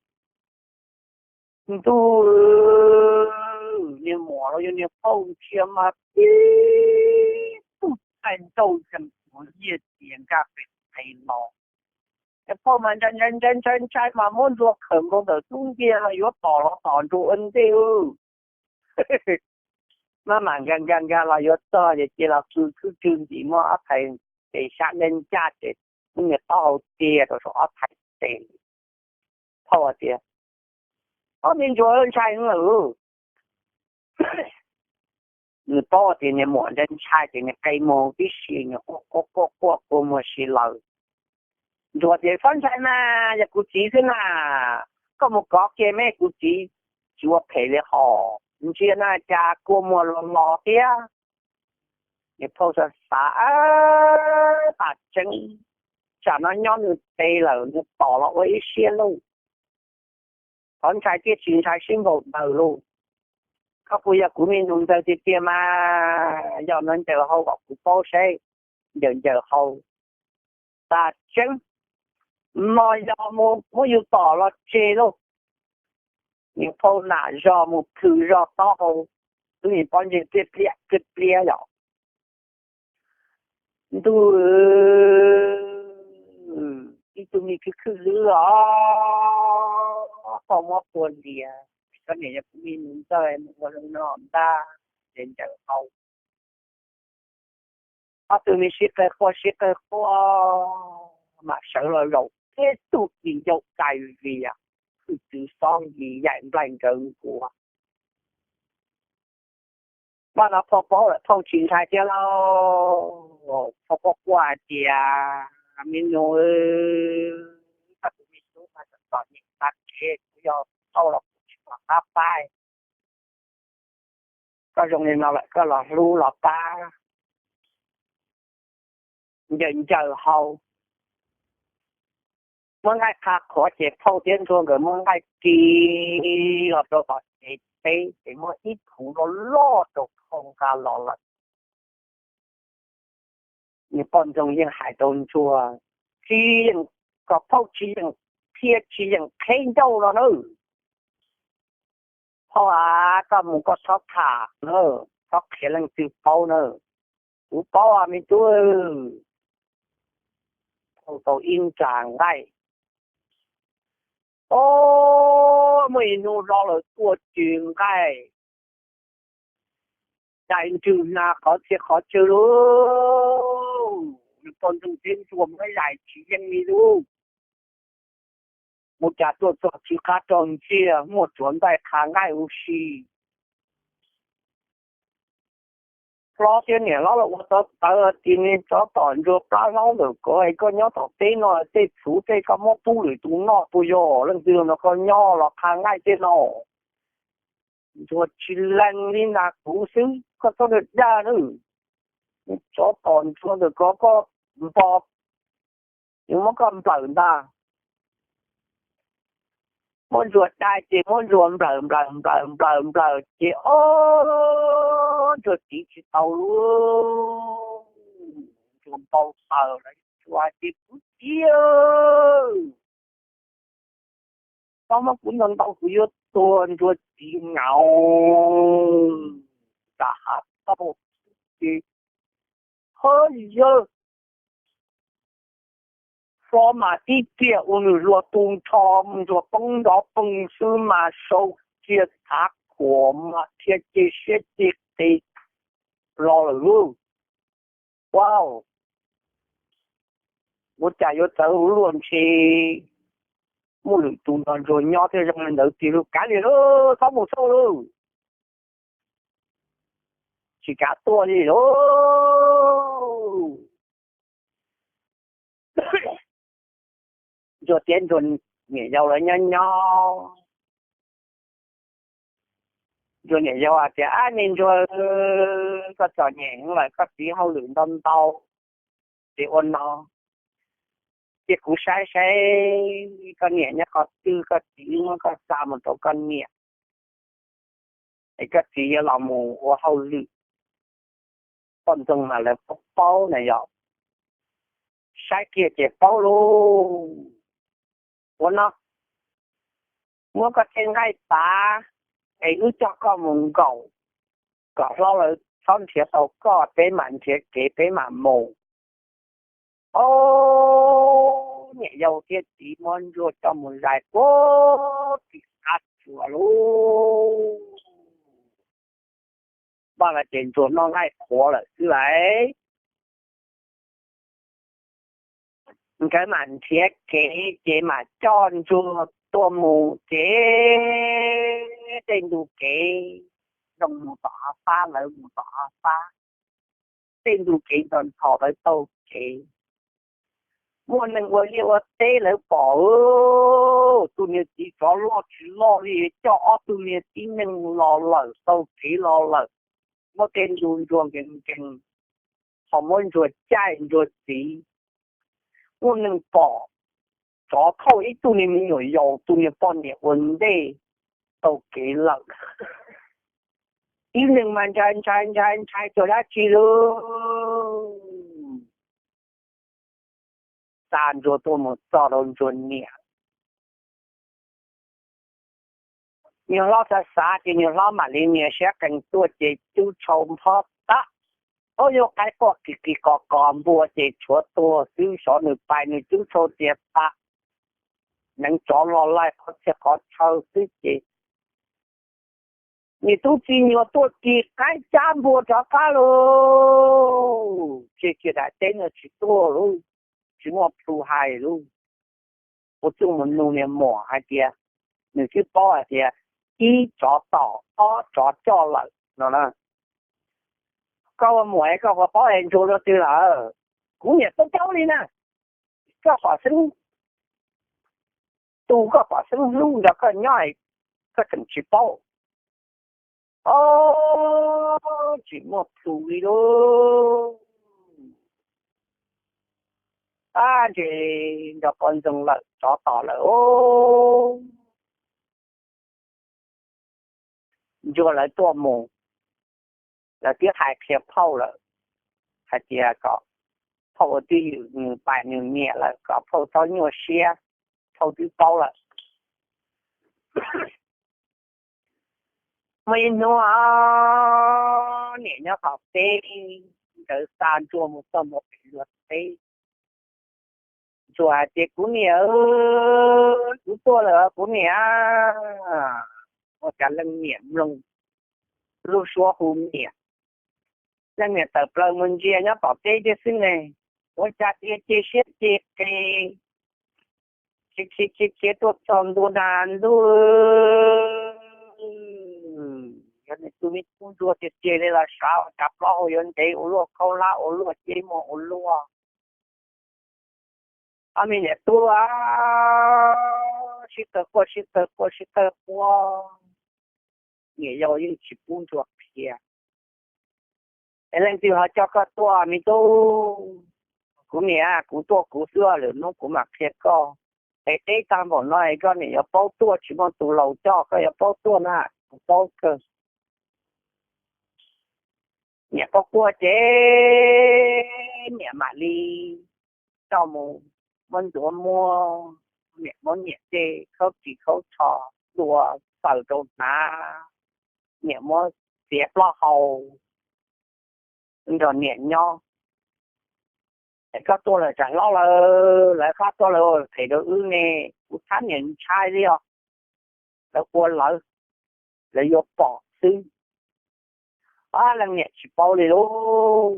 Ntuj, niag muam los yog niag phauj ntsia mas tib tug thaij nrauj zees ua yiaj tias nkaj pem qe los. Niag phauj mas ntshai ntshai ntshai ntshai mas muab ntsuag khawm nkaus ntawm tub ntiag los yuav tom los tom ntsuag ua ntej. Maj mam nkag nkag nkag los yuav txog ces cia los kwv khwb rwg ntxiv muab ob thaiv tes sab ncaj ncaj ces muab niag taub hau tia rau saum ob thaiv tes. Phauj hais tias, ob me ntsuag ntshai lawm. Nws paub tias niag muam ntshai ntshai ces niag qe muag tib si, niag quaj quaj quaj quaj kua muag si lawm. Ntsuag tias, txhob ntshai mas, yog kuv txiv xwb na, koj mus kov kiag me kuv txiv tsis ua phem li hos, ntsia na cas kua muag los los thiab. Niag phauj xav xav, tas tseeb, tsam no nyob nws tes lawm nws tom los ua ib siab lauj. Qhov ntshai thiaj tsis ntshai sib npaum ntawd lauj. Koj puas yog kuv me nus ntxawg tiag tiag mas, yog no ncaws hau kom kuv paub seb. Ncaws ncaws hau, tas tseeb, no yog mus muab yus tom los tseg lauj. Niag phauj nam zog mus plhws zog taub hau, lub niag pob ntseg pliab pliab pliab pliab yom. Ntuj, ib tug me khwj khwj lwb os, koj muab pua lias, koj niam yog kuv me nus ntxawg mus ua zoo no ntag, ces ncaws hau. Ob tug me sib qawg quaj sib qawg quaj, mam sawv los zaum tib tug tsis ncau cai vias, khwj txwv xob nkis yaim nplaig nkawd nkuav. Paj no phauj paub lawm, phauj tsis ntshai thiab lauj. Phauj quaj quaj hais tias, me nus, koj tus me tub mas txom nyem tag kev, kuv yog phauj los kuv tsis pom qab pab. Koj zoo li no lawm koj los hlub los pab. Ncaws ncaws hau, muab nqaij qha qhuav ces phauj thiab ntsuag nkawd muab nqaij kis los rau tom tsev teb ces muab ib phuv loj loj rau phauj nqa los lawm. Niag poj ntxoog yeej hais rau ntsuag, tsis yeem, kom phauj tsis yeem qhia tsis yeem qheb ncauj no nawb. Phauj a, koj mus koj txhob tham na, txhob qhia leej twg paub na. Kuv paub me tub. Phauj tau ib nra nqaij, o, muaj ib hnub hlob lawm tuaj ces nqaij dai nrwg na qhov txhia qhov chaw lauj. Niag poj ntxoog thiab ntsuag muab zais tsis yeej li lauj. Ua cas tuaj txog tsis qab rau ntxiag muaj tsuav ntaij qha nqaij ua si. Hlob thiab niam hlob los ua txawv txawv tias, niag tsov tom ntsuag plab hlaub ntawm ko es koj nyob tom teb no tej txhuv tej koj muab pub lwm tus noj puas yog? Leej twg no koj nyob los qha nqaij tej no? Ntsuag tsis lees li, nag kuv xwb koj txhob dag dag nawb. Tsov tom ntsuag ntawm ko koj npog, yuav muab koj nplawm ntag. Muab ntsuag dai ces muab ntsuag nplawm nplawm nplawm nplawm nplawm ces o, Ntsuag txiv tsis tau lub, Ntsuag npau taws lawm, Ntsuag hais tias, Kuv txiv, tau muab kuv ntaus ntaus kuv yuav tuag. Ntsuag txiv nyaum nram hav tauj, ces, Hov yawg, hlo mas tib tiag ua nws hlua tu nrho, Ntsuag poob nrov poog xwb mas sau kiag thav khuam mas dhia ce siab ce qis los lawm lauj. Ua, ua cas yuav txawv ua luaj ntshe muaj lwm tus nrog Ntsuag nyob thiaj zoo li ntawd tiag lauj. Kav liam lauj, txhob mus xauj lauj, tsis kav tuaj li lauj. Ntsuag thiab Ntsuag niam yau lawv nyob nyob, Ntsuag niam yau hais tias, Ab, me Ntsuag, koj txom nyem lawm, koj txiv hauj lwm ntau ntau, ces ua no, cia kuv saib saib koj niam nyob qhov twg, koj txiv muab koj xa mus rau koj niam, es koj txiv yuav los mus ua hauj lwm. Poj ntxoog mas lawv paub paub na yom, saib kiag ces paub lauj. Ua no, muab koj tej nqaij pav es wb coj koj mus nkaum kom hlob lawv txhob nrhiav tau koj, peb mam nrhiav kev peb mam mus. Ob niam yau thiab txiv muab Ntsuag coj mus zais puag tim qab tsuas lauj. Npaj no ces Ntsuag noj nqaij qhuav lawm xwb lauj. Nkawd mam nrhiav kev ces mam coj Ntsuag tuaj mus ces tej ntu kev zoo mus tom hav fab, lawv mus tom hav fab, tej ntu kev ntxhov ntxhov lawv taug kev. Muaj neeg ua liaj ua teb lawv pom, tus niag txiv tsov loj tsis loj li coj ob tug niag tib neeg los lawm, taug kev los lawm, muab tej ntu Ntsuag nkees nkees, ho muab Ntsuag caij Ntsuag txiv. Muaj neeg pom tsov thauj ib tug niag me nyuam yaus, tus niag poj niam ua ntej taug kev lawm. Ib neeg mas ntshai ntshai ntshai ntshai txog dab tsi lauj. Xa Ntsuag tuaj mus txog rau Ntsuag niam. Nyuag hlob xav xav ces nyuag hlob mam li nias siab qees tuaj ces cub tshau nphob tag. Ob, yuav qaib quaj kis kis kos kos npua ces tshuav tuag xwb, sov nws pais nws cub tshau tias tas, neev tsov los laij qhov txhia qhov chaw xwb ces niam tub txiv nyuag tuaj kis qaib cab npua rov qab lauj. Tseg kiag daim teb no tsis tuaj lauj, tsis muaj plhu hais lauj. Ua txuj mus nug niag muam hais tias, nws twb paub hais tias ib tsov tom ob tsov coj lawm no na. Koj ua muam es koj puas paub es Ntsuag dua twg lawm? Kuv niam paub paub li na. Koj pom xeeb tu, koj pom xeeb hlub nrog koj nyob, koj tseem tsis paub. Ob, tsis muaj plhu li lauj. Ab, ntshe nrog poj ntxoog lawm, tsov tom lawm os. Ntsuag lawv tuaj mus, lawv twb hais qhia phauj lawm hais tias kom phauj ua twj ywm nws pais nws niam lawm kom phauj txhob nyuaj siab, phauj twb paub lawm. Muaj ib hnub niam nyob tom teb, nkawd xa Ntsuag mus txog ntua pem Ntsuag teb. Ntsuag hais tias, Kuv niam, kuv tuaj lawm kuv niam. Ua cas leej niam mloog lub suab hu niam, leej niam tawm plaws mus ntsia nyob tom teb thiab xwb ne. Ua cas dhia ce siab ce qis khiav khiav khiav tuaj txog ntua nag ntuj. Yog nws tus me tub Ntsuag tiag tiag li los sav, ua cas plaub hau yuav ntev ua luaj, khaub hlab ua luaj, ceb muag ua luaj. Ob me niam tub sib tawg quaj sib tawg quaj sib tawg quaj, niam yau yeej tsis pub Ntsuag qhia. Es leej twg ho coj koj tuaj me tub? Kuv niam, kuv tuaj kuv xwb, lwm hnub kuv mam qhia koj. Es teb tag npaum no es koj niam yuav paub tuaj, tsis muaj tus laus coj, koj yuav paub tuaj na, kuv paub kawg. Niam quaj quaj ces niam mam li coj mus muab ncuav muab, niam muab niam tej khaub ris khaub tsho tua xaws rau hnav, niam muab txiav plaub hau nrog niam nyob. Es koj tuaj lawm tsam hlob lawm, lawv qab tuaj lawm phem rau wb ne, kuv thab niam ntshai li os. Lawv ua lawv, lawv yuav pom xwb. Ab, leej niam tsis paub li lauj,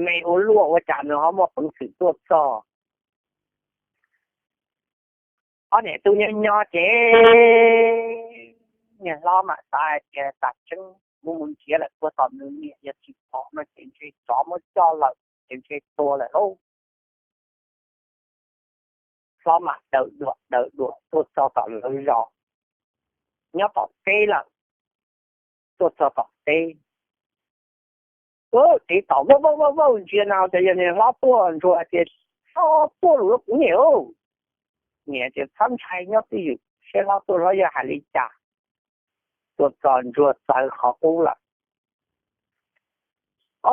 me ua luaj ua cas nws ho muaj peev xwm tuaj txog. Ob niam tub nyob nyob ces niag hlob mam xav hais tias tas tseeb mus mus nrhiav lawm puag tom nws niam yog tsis pom no ces ntshe tsov muab coj lawm ces ntshe tuag lawm lauj. Hlob mam dawm duam dawm duam tuaj txog tom lawv zos, nyob tom teb lawm, tuaj txog tom teb. Tiv tom vauj vauj vauj vauj ntsia na, ces yog niag hlob tuaj, ntsuag hais tias, Hlob tuaj lawm kuv niam. Niam tias, Txhob ntshai, nyob twj ywm, seb hlob tuaj hlob yuav hais li cas. Tuaj txog ntsuag txawv qhov qub lawm.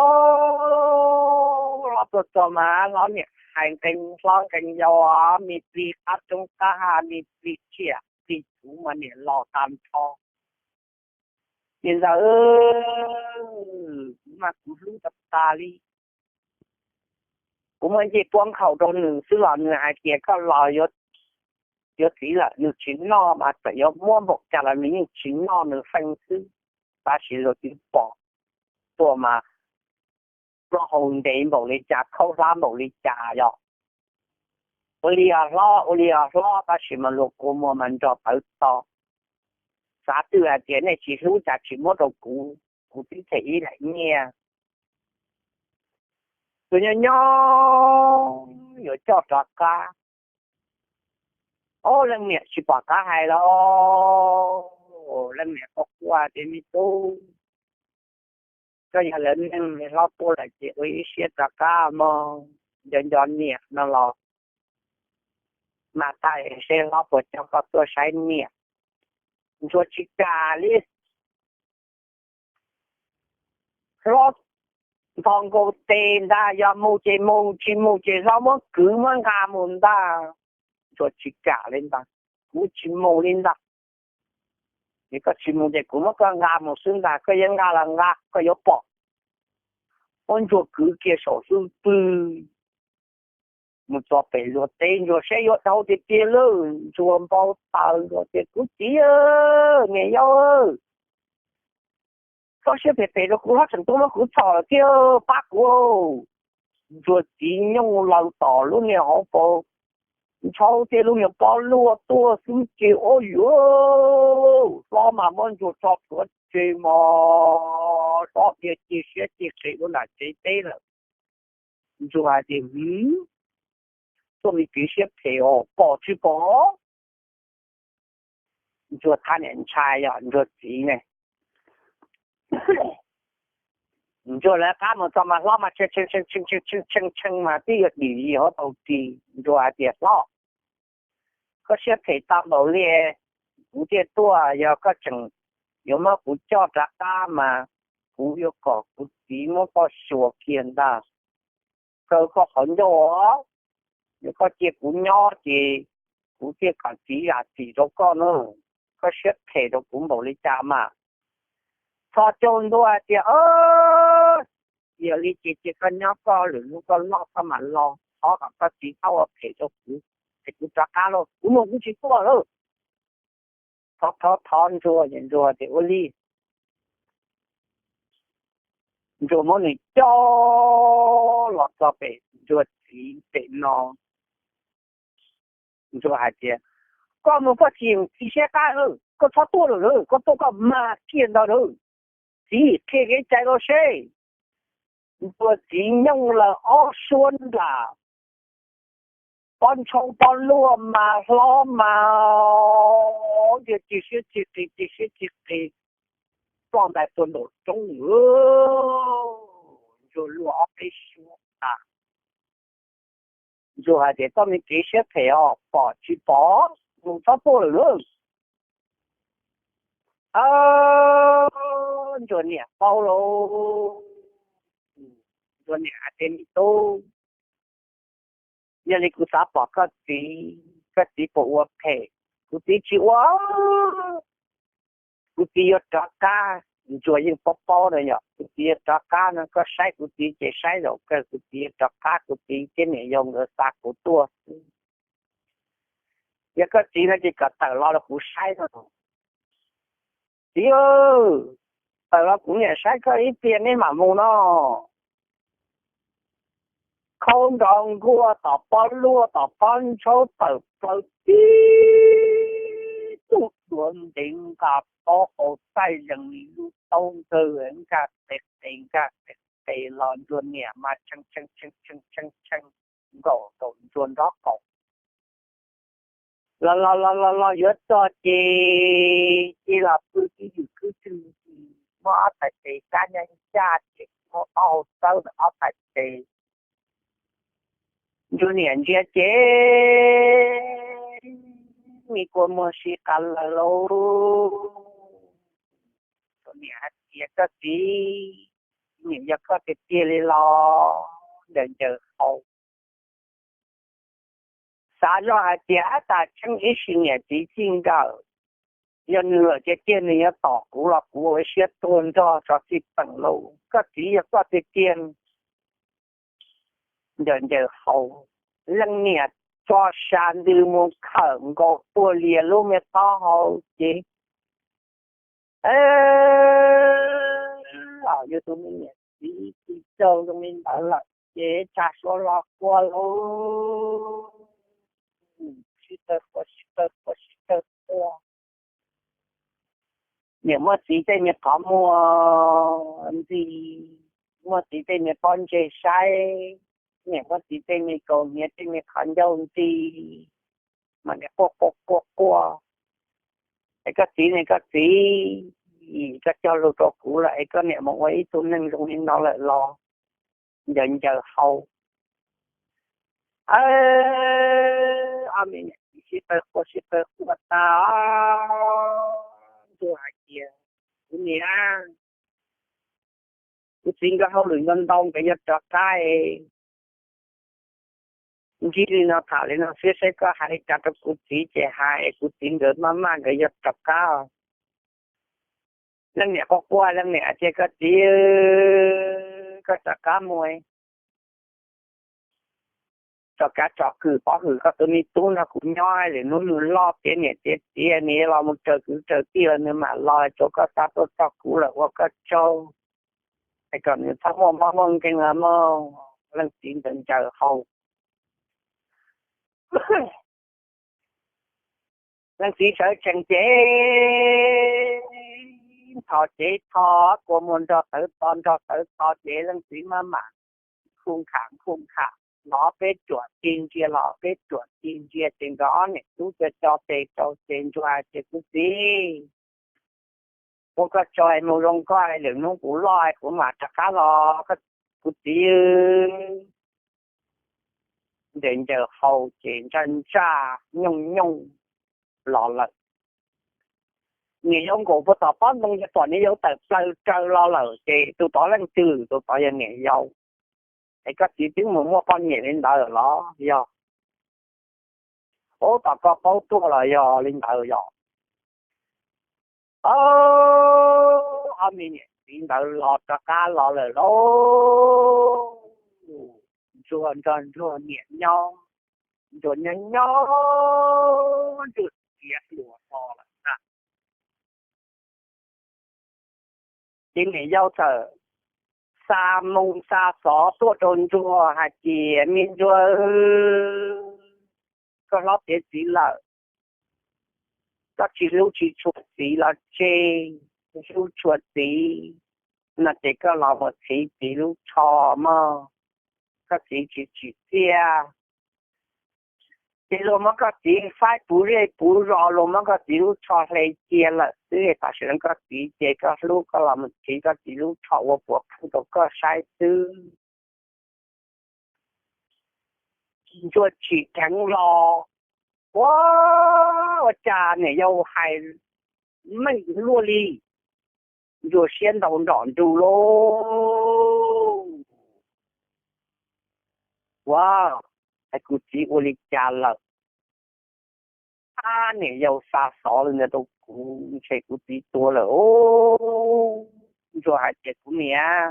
Ob, hlob tuaj txog mas hlob niam hais nqee hlob nqee yau, me plig qab roob qab hav, me plig tsiaj plig txhu mas niam los tag nrho. Ces ntawd kuv mas kuv hlub tag tag li. Kuv muab ncej puab nkhaus rau nws xwb los nws hais tias koj los yuav txiv lawm, nws tsis noj mas txawm yuav muab npaum cas los nws yeej tsis noj, nws feej xwb. Tab sis luag twb pom tuaj mas plaub hau ntev npaum li cas, khaub hlab npaum li cas yog. Ua li os hlob, ua li os hlob, tab sis mas luag kua muag mas nrog tawv to. Xav twj hais tias nej tsis hlub cas tsis muab rau kuv, kuv twb them ib daim nyiaj. Tus nyob nyob yuav coj rov qab. Ob, leej niam tsis pom qab hais los, leej niam quaj quaj tias, Me tub, koj yog lawv neeg, hlob tuaj lawm ces ua ib siab rov qab mog, nco nco niam no los mas tag seb hlob puas coj koj tuaj saib niam. Ntsuag tsis kam li. Hlob nto nkaus tes ntag, yog mus ces mus, tsis mus ces hlob muab kwv muab nqa mus ntag. Ntsuag tsis kam li ntag, kuv tsis mus li ntag. Es koj tsis mus ces kuv muab koj nqa mus xwb ntag, koj yuav nqa los nqa, koj yuav pom. Muab ntsuag kwv kiag saum xub pwg mus txog pem luag teb, ntsuag saib yuav dhau tiag tiag lawm, ntsuag npau taws, ntsuag tias, Kuv txiv, niam yau, koj siab phem phem rau kuv, hlob tseem tuaj muab kuv txhom lawm thiab, pab kuv. Ntsuag txiv nyooj laws tom lub niag hauv paus ntshau thiab lub niag pob luaj tuaj xwb ces, ua yuav, hlob mas muab ntsuag tso plhuav tseg mog, hlob dhia cia siab cia qis ua nram tsev teb lawm. Ntsuag hais tias, Hwv, tuaj me kev siab phem os, pom tsis pom? Ntsuag thab niam ntshai yog ntsuag txiv ne. Ntsuag lawv qab mus txog mas hlob mas tshee tshee tshee tshee mas twb yuav dim li hauv tau ris. Ntsuag hais tias, Hlob, koj siab phem tau npaum li kuv thiaj tuaj, yog koj tseem yuav muab kuv coj rov qab mas kuv yuav kom kuv txiv muab koj xyuas kiag ntag. Kaw koj qhov ncauj os, yog koj cia kuv nyob ces kuv thiaj kom txiv zam txim rau koj na. Koj siab phem rau kuv npaum li cas mas. Txhos caug ntua hais tias, Yog li ces cia koj nyob koj, lwm hnub koj loj koj mam los, thov kom koj txiv txhob ua phem rau kuv, es kuv rov qab los, kuv mus kuv tsis tuaj lawm. Thov thov thov ntsuag, ntsuag tias, Ua li. Ntsuag muab nws coj los txog pem ntsuag txiv pem no. Ntsuag hais tias, Koj mus koj tsis txiv siab qab lawm, koj txhob tuaj lawm, koj tuaj koj mag kiag ntawd lawm. Txiv qhia kev cai rau seb. Ntsuag txiv nyooj laws ob suab nram pob ntshauv pob luaj mas hlob mas cia cia siab cia qis, cia siab cia qis, ploj ntais tuaj nraum roob. Ntsuag luaj ob peb suab tas. Ntsuag hais tias, Koj me kev siab phem os, pom tsis pom, mus txhob tuaj lawm lauj. Ntsuag niam paub lauj. Ntsuag niam hais tias, Me tub, yog li kuv xav pom koj txiv, koj txiv puas ua phem? Kuv txiv tsis ua, kuv txiv yuav rov qab. Ntsuag yeej paub paub na yom, kuv txiv yuav rov qab no, koj saib kuv txiv ces saib zaum kawg, kuv txiv yuav rov qab, kuv txiv thiab niam yau nkawd xa kuv tuaj xwb. Yog koj txiv no ces kom tawm los rau kuv saib no. Txiv, tawm los kuv niam saib koj ib pliag neb mam mus no. Khaub nrov nkuaj tom pob luaj tom pob ntsaub tawm plaws tib tug duav ntev nqa pob hau txaij zees li lub taub nkawg nkag qes qes nkag qes qes los Ntsuag niam mas tshee tshee tshee tshee tshee nkaum nkaum Ntsuag nrob qaum. Los los los los los yuav txog ces cia los pw twj ywm khwb twg, muab ob txhais tes kab nyob ncaj ces muab ob hau txawb ntawm ob txhais tes. Ntsuag niam ntsia ces me kua muag si qas lawm lauj. Ntsuag niam hais tias, Koj txiv, niam yog koj tiag tiag li los? Ncaws ncaws hau. Xav zoj hais tias, Ab, tas tseeb ib sim niam txiv txij nkawm, yog nws lawm tiag tiag nws yuav tom kuv los kuv ua ib siab tuag nrog tso txij peem lauj. Koj txiv yog koj tiag tiag. Ncaws ncaws hau, leej niam tso sa ntws mus khawm nkaus puag lias lub me taub hau ces, yus tus me niam txiv tsis tau zoo li ntawd lawm ces tsa suab los quaj lauj. Sib tawg quaj, sib tawg quaj, sib tawg quaj. Niam muab txiv tej me qhov muag ntxiv, muab txiv tej me pob ntseg saib, niam muab txiv tej me kaus hniav tej me qhov ncauj ntxiv, mas niam quaj quaj quaj quaj. Es koj txiv ne koj txiv, koj cog lus rau kuv lawm es koj niam mus ua ib tug neeg zoo li no lawm los? Ncaws ncaws hau. Ob me niam txiv sib tawg quaj sib tawg quaj tas, Ntsuag hais tias, Kuv niam, kuv txiv nkawd hauj lwm ntau ntau nkawd yuav rov qab. Ntsib li no tham li no xwb, saib koj hais li cas rau kuv txiv ces hais, kuv txiv nkawd maj maj nkawd yuav rov qab. Leej niam quaj quaj, leej niam hais tias, Koj txiv, koj rov qab mus, rov qab tsom kwm pov hwm koj tus me tub nrog kuv nyob, lwm hnub nws loj tiav niam tiav txiv nws los mus raws kwv raws tij los nws mam los, tsuav koj xa tuaj txog kuv lawm ua koj tsaug, es kom nws txhob muaj mob muaj nkeeg los mog. Leej txiv ncaws ncaws hau. Leej txiv sawv tsees ces thov ces thov, kua muag nrog tawv to nrog tawv to ces leej txiv maj mam khu kham khu kham, los peb ruam tig ntsia los peb ruam tig ntsia ces nkawd ob niam tub co co tes rau ces Ntsuag hais tias, Kuv txiv, ua koj tsaug es mus zoo koj, lwm hnub kuv loj kuv mam rov qab los, kuv txiv. Ncaws ncaws hau ces ntsaj ntsaj nyooj nyooj los lawm. Niam yau nkaum puag tom pob ntoo ces pom niam yau tawm plaws raws los lawm ces tus tod leej twg? Tus tod yog niam yau. Es koj txiv twb mus muaj poj niam li ntawd los yog? Ub, tom koj paub tuaj los yog li ntawd yog? Ob me niam txiv ntawd los rov qab los lawm lauj. Ntsuag nrog Ntsuag niam nyob, Ntsuag nyob nyob Ntsuag txiav hluas hlo lawm na. Ces niam yau txawm xa moo xa xov tuaj rau Ntsuag hais tias, Me Ntsuag, koj hlob tiav txiv lawm, koj tsis hlub tsis tshua txiv los tseg, hlub tshua txiv no ces koj los mus txhiv txiv lub tsho mog, koj txiv tsis tsim txiaj. Ces luag muab koj txiv faib puv zej puv zos, luag muab koj txiv lub tsho hle cia lawm xwb. Tam sim no koj txiv ces koj hlub, koj los mus txhiv koj txiv lub tsho ua puav pheej rau koj saib xwb. Ntsuag tsim dheev los, ua, ua cas niam yau hais meej luaj li. Ntsuag siab ntaus nrom nrug lauj. Ua, es kuv txiv ua li cas lawm? Ab, niam yau xa xov li ntawd rau kuv, ntshe kuv txiv tuag lawm os. Ntsuag hais tias, kuv niam,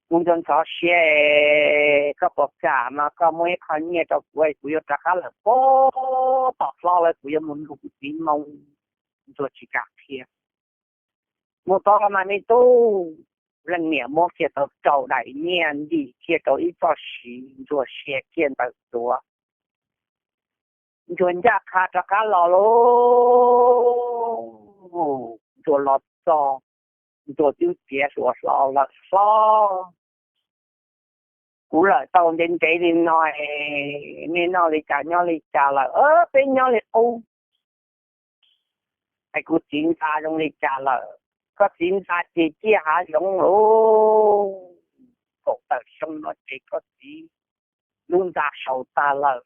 kuv ntxhov ntxhov siab es koj puas kam no koj muab ib qho nyiaj rau kuv es kuv yuav rov qab lawm pab tom hlob lawm kuv yuav mus nrug kuv txiv moo. Ntsuag tsis kam qhia. Mus txog los mas me tub, leej niam muab kiag tau rau daim nyiaj ntim kiag rau ib txoj siv, Ntsuag sia kiag ntawm tuav. Ntsuag ncaj qha rov qab los lauj. Ntsuag los txog, Ntsuag twb txiav hluas hlo lawm hlob. Kuv lawm tau ntev ntev li no es nej noj li cas nyob li cas lawm? Peb nyob li qub. Es kuv txiv ntxa zoo li cas lawm? Koj txiv ntxa ces ciaj hav zoov lauj. Kaum tawm xyoo no ces koj txiv lub ntxa sau tag lawm.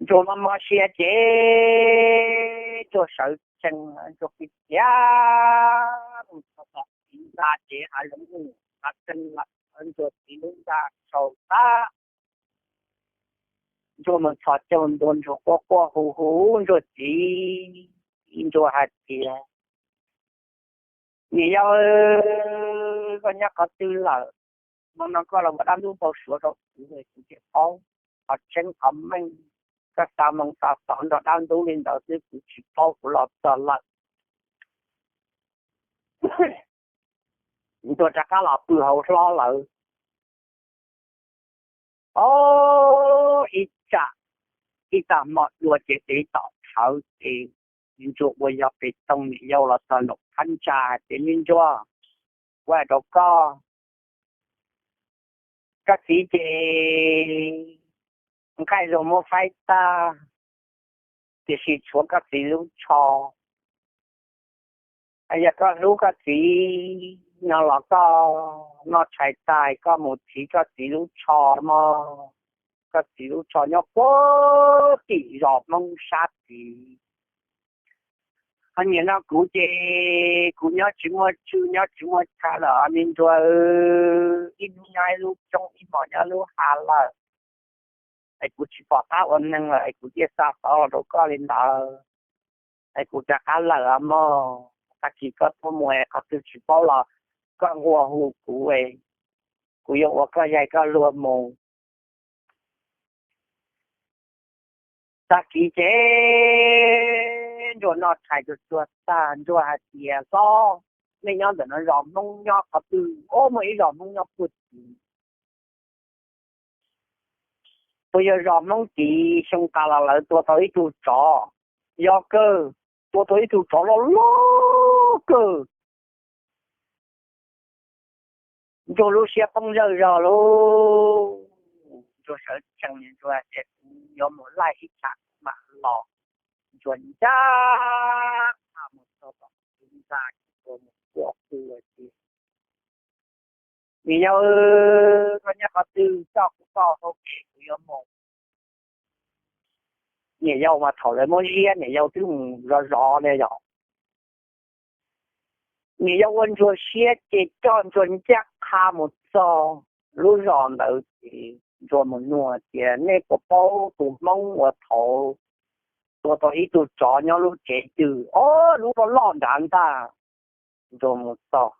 Ntsuag mos mos sia ces Ntsuag sawv tsees, Ntsuag qhib tiav mus txog tom txiv ntxa ces hav zoov mus hav tsees lawm, Ntsuag txiv lub ntxa sau tag. Ntsuag mus txhos caug ntua, Ntsuag quaj quaj hu hu Ntsuag txiv, Ntsuag hais tias, niam yau, koj nyob qhov twg lawm? Hmo no koj los ua dab ntub npau suav rau kuv, kuv thiaj paub qhov tseeb qhov meej. Koj xa moo xa xov nrog dab ntub li ntawd xwb kuv tsis paub, kuv los txog lawm. Ntsuag rov qab los pw hauv hlob lawm. Ob, ib tsam, ib tag hmo dua ces tiv tom thawv ces Ntsuag ua yog pes toog, niam yau los txog nraum phab ntsa hais tias, me Ntsuag, kuv hais rau koj, koj txiv ces nqaij zog muab faib tag, tiam sis tshuav koj txiv lub tsho. Yog koj hlub koj txiv no los koj noj tshais tag koj mus txhiv koj txiv lub tsho mog. Koj txiv lub tsho nyob puag tim zos Hmoob sab tid. Ho nim no kuv ces kuv nyob tsis muaj tswj nyob tsis muaj chaw lawm me Ntsuag, ib hnub nyob ib lub roob ib hmos nyob lub hav lawm. Es kuv tsis pom qab ua neeg lawm es kuv thiaj xa xov los rau koj li ntawd. Es kuv rov qab lawm mog, tag kis koj tuaj mus es qhov twg tsis paub los koj nqua hu kuv, kuv yuav ua koj yaig koj luag mus. Tag kis ces Ntsuag noj tshais tsuag tsuag tag, Ntsuag hais tias, hlob, nej nyob ntawm no zos Hmoob nyob qhov twg? Ob, muaj ib zos Hmoob nyob puag tid. Puas yog zos Hmoob tid? Xyoo tas los lawv tua tau ib tug tsov. Yog kawg, tua tau ib tug tsov loj loj kawg. Ntsuag lub siab poob zawj zog lauj. Ntsuag sawv tsees, Ntsuag tias kuv yuav mus laij ib tsam mam los. Ntsuag ncaj qha mus txog tom ntxa, Ntsuag mus quaj hu tias, niam yau, koj nyob qhov twg, coj kuv txoj hau kev kuv yuav mus. Niam yau mas thaum lawv muab ziab niam yau twb mus zov zov ne yom. Niam yau ua Ntsuag siab ces coj Ntsuag ncaj qha mus txog lub zos ntawd ces Ntsuag mus nug tias, nej puas paub tus Hmoob uas thaum tua tau ib tug tsov nyob lub tsev twg? Ob, lub loj loj nrad ntag. Ntsuag mus txog,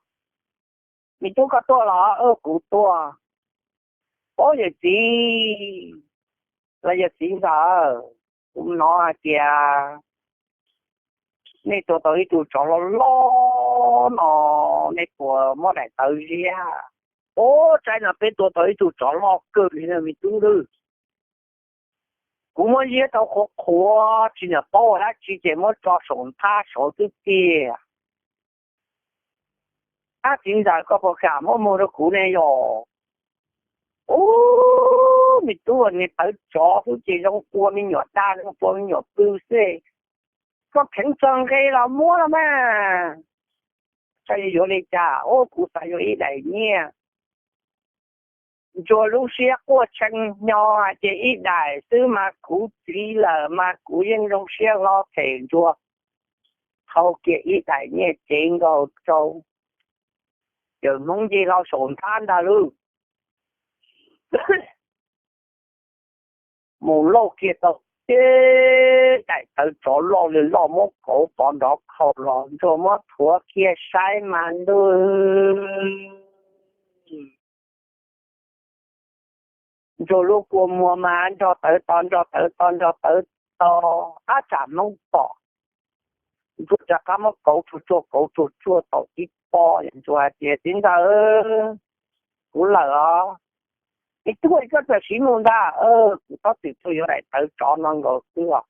me tub koj tuaj los? Kuv tuaj. Ob, yawm txiv los yawm txiv ntxawm, kuv hnov hais tias nej tua tau ib tug tsov loj loj no, nej puas muab daim tawv ziab? Ob, tsaib no peb tua tau ib tug tsov loj kawg li na me tub lwj. Kuv muab ziab tau qhuav qhuav tsis niam paub ua dab tsi ces muab tso saum nthab saud xwb tiag. Ab, txiv ntxawm koj puas kam muab muag rau kuv ne yom? Ub, me tub, niag tawv tsov xwb ces zoo ua me nyuam dag zoo ua me nyuam pw xwb. Koj kheev txog nqe los muab los mas. Koj yuav li cas? Ub, kuv xav yuav ib daim nyiaj. Ntsuag lub siab quaj tshee hnyo hais tias ib daim xwb mas kuv txiv lawm mas kuv yeej zoo siab hlo them Ntsuag. thau kiag ib daim nyiaj tsev nkaus rau, ces Hmoob nce hlo saum nthab ntag lauj. Mus lauj kiag tau ib daim tawv tsov loj li loj muab kauv pov nrov khau los, Ntsuag muab thuav kiag saib mas ntuj, Ntsuag lub kua muag mas nrog tawv to, nrog tawv to, nrog tawv to, ab tsam Hmoob pom. Ntsuag rov qab muab kauv tsuag tsuag, kauv tsuag tsuag tau ib pob, Ntsuag hais tias, Txiv ntxawm, kuv lawm os. Es tub, koj txawm siv mus ntag. Kuv tab tom tuaj yuav daim tawv tsov no nkaus xwb os.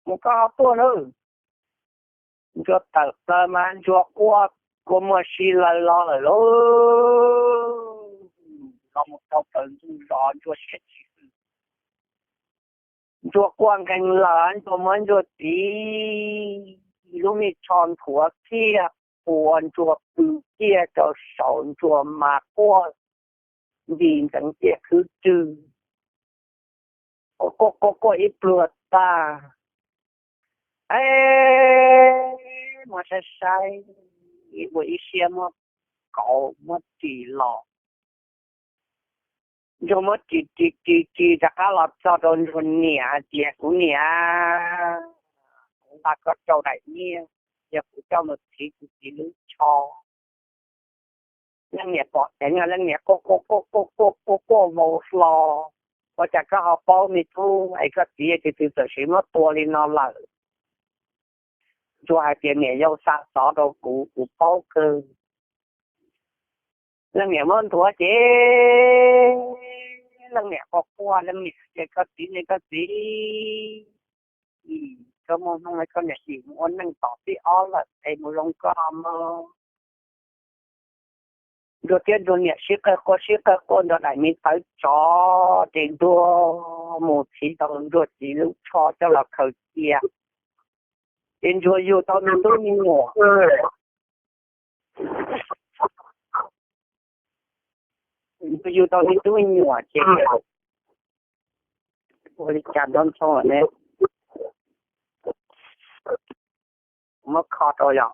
Mus koj ho tuaj nawb. Ntsuag tawm plaws mas Ntsuag quaj, kua muag si laws los lawm lauj. Los mus rau plaws ntug zos Ntsuag siab tsis xwm. Ntsuag quaj nkees lawm, Ntsuag muab Ntsuag txiv lub me tsho nthuav kiag, ua Ntsuag pw ciaj rau saud, Ntsuag mas quaj nti ntxeev ciaj khwb rwg, quaj quaj quaj ib pluag tag. Es muab saib saib, ua ib siab muab kauv muab ris los. Ntsuag muab ris ris ris ris rov qab los txog rau Ntsuag niam hais tias, Kuv niam, kuv nqa koj rau daim nyiaj, yog kuv coj mus txhiv kuv txiv lub tsho. Leej niam pom dheev, leej niam quaj quaj quaj quaj quaj quaj vau hlo, Ua cas koj ho paub me tub, es koj txiv tus twg txawm siv muab tua li no lawm? Ntsuag hais tias, Niam yau xa xov rau kuv, kuv paub kawg. Leej niam muab nthuav ces leej niam quaj quaj, leej niam tias, Koj txiv ne, koj txiv, koj muaj hmoo, koj niam sim mus ua neej tom tib ob lawm es mus zoo koj mog. Ntsuag thiab Ntsuag niam sib qawg quaj sib qawg quaj nrog daim me tawv tsov, ces Ntsuag mus txhiv tau Ntsuag txiv lub tsho coj los khaws cia, ces Ntsuag yug tau me tub me nyuam. Ntsuag yug tau me tub me nyuam ces ua li cas nrov ntxhoo ne, muab kho rau yom.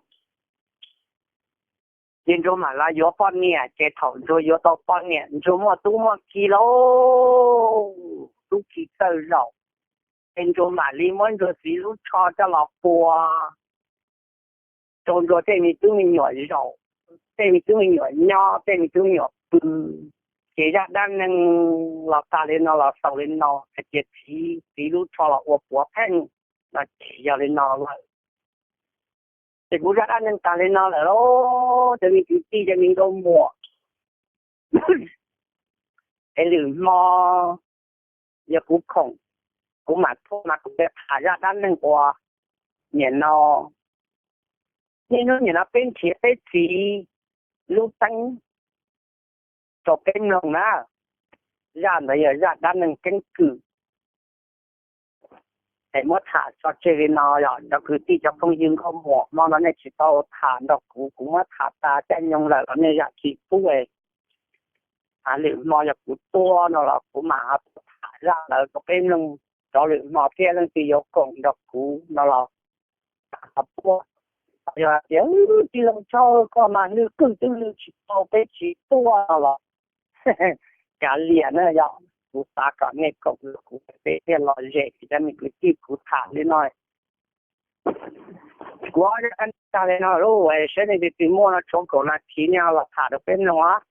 Ces Ntsuag mam li yuav poj niam, ces thaum Ntsuag yuav tau poj niam Ntsuag muaj tub muaj ki lauj, tub ki txawj zaum, ces Ntsuag mam li muab Ntsuag txiv lub tsho coj los pua rau Ntsuag tej me tub me nyuam zaum, tej me tub me nyuam nyob, tej me tub me nyuam pw. Ces zaj dab neeg los tag li no, los xaus li no hais tias txiv, txiv lub tsho los ua puav pheej no ces yog li no lawm. Ces kuv zaj dab neeg tag li no lawm lauj, cov me kwv tij cov me nkauj muam. Es lwm hmo yog kuv khoom, kuv mam tuaj mas kuv yuav tham zaj dab neeg uas nim no, niaj hnub nim no peb nrhiav peb txiv lub teeb rau peb mloog na. Zaj ntawd yog zaj dab neeg keeb kwm. Es muab tham tso tseg li no yog cov kwv tij cov phooj ywg nkauj muam, hmo no nej tsis tau tham nrog kuv, kuv muab tham tas caij nyoog lawm los nej zam txim pub. Lwm hmo yog kuv tuaj no los kuv mam ho tuaj tham zaj ntawd rau peb mloog, rau lwm hmo thiab leej twg yuav koom nrog kuv no los tham ho puab. Yog hais tias, Tij laug Tshauj, koj mas lwj qwj twb lwj tsis tau, peb tsis tuaj no los kav liam na, yog kuv xav kom nej koom nrog kuv peb thiaj lom zem. Ces cov me kwv tij, kuv tham li no, kuv ob zaj dab neeg tag li no lauj, saib nej tus twg muaj no tshuav kaum nas this nej ho los tham rau peb mloog os.